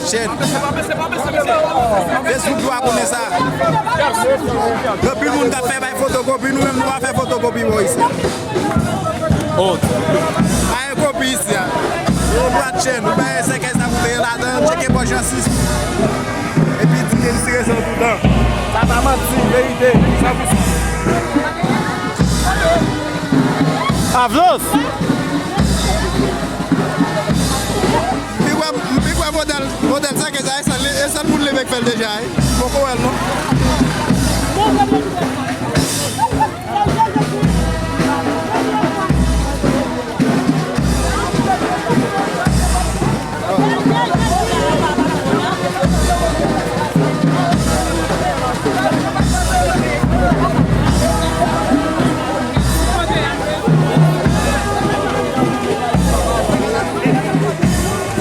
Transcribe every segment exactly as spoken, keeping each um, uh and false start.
Chèn. Facebook dwa konnen sa. Gen anpil moun k ap fè bay fotokopi, nou menm nou pa fè fotokopi bò isi. Oh. Pa gen kopi isi a. Yon dwa chèn, ou bay sèkèy sa pou peye ladan, tcheke pòch an sis. Epi di ke li tire san toutan. Sa pa manti, verite, san pou san. Avans! M pi kwè, m pi kwè modèl, modèl sa ke sa, e sèl, e sèl moun leve k fè l deja, wi. M poko wè l, non.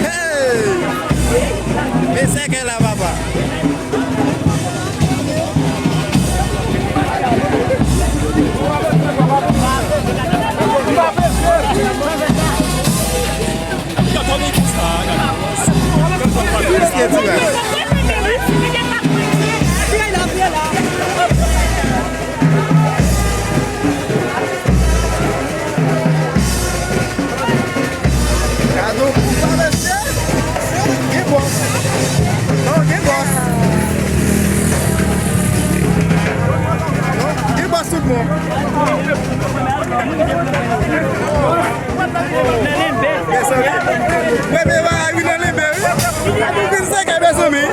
Hey! Men sèkèy la, papa. Gade yon koup la, mesye. Gen bòs. Non, gen bòs. Non, gen bòs tout bon. Mezanmi. Wi, men bagay wi nan lenbe, wi. Anpil sèkèy, mezanmi.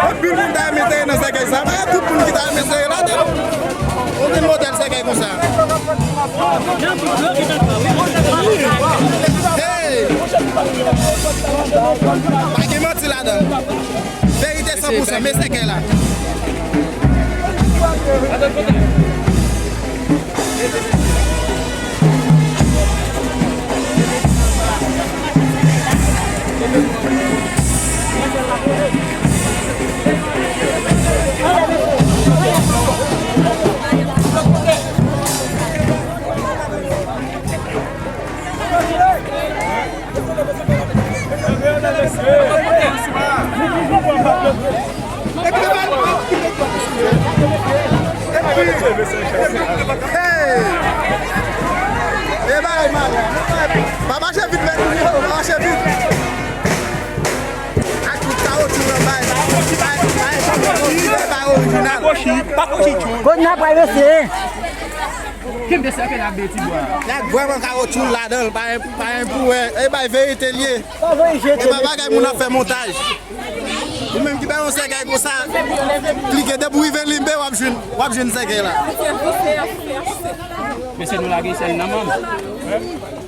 Anpil moun ta renmen te nan sèkèy sa. Pa tout moun ki ta renmen sere ladan. Yon ti modèl sèkèy konsa. Hey! Pa gen manti ladan. Verite san pou san, men sèkèy la. Hey! E bagay malè. Pa mache vit, men, pa mache vit. Ak tout kawotchou nan bay. Bay, bay, bay, bay orijinal. Kounye a pral eseye. Kenbe sèkèy la byen ti bwa. Nèg vrèman kawotchou ladan l, pa, pa gen pou wè. E bay verite l ye. E pa bagay moun ap fè montaj. Ou menm ki bay yon sèkèy konsa, klike depi w rive Limbe, w ap jwenn, w ap jwenn sèkèy la. Mesye, nou lage sèl nan manm.